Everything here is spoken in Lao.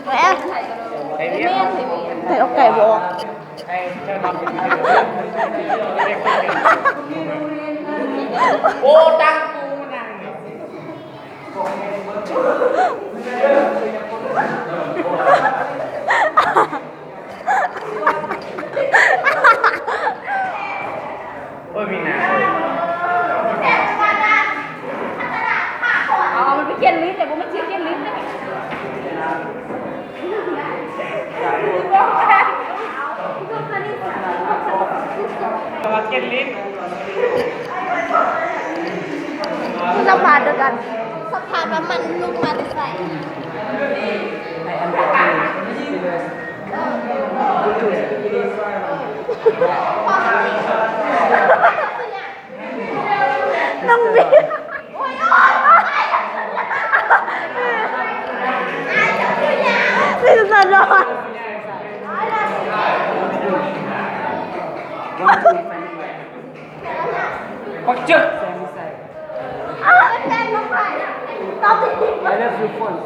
ແມ່ນ ແຕ່ເອົາໄກ່ບໍ່ອອກ. ໂອ້ ຕັ້ງກູມານັ່ງນີ້. ໂອ້ຍ ມີໜ້າ ເອົາມັນໄປຂຽນລິດ ແຕ່ບໍ່ແມ່ນຂຽນລິດເດ້. ສະພາດດຽວກັນ ສະພາດວ່າມັນລຸກມາແຕ່ໃສ. ນ້ອງບີ ເປັນຕາຫຼອນ. ບັກເຈິກ I love you phone.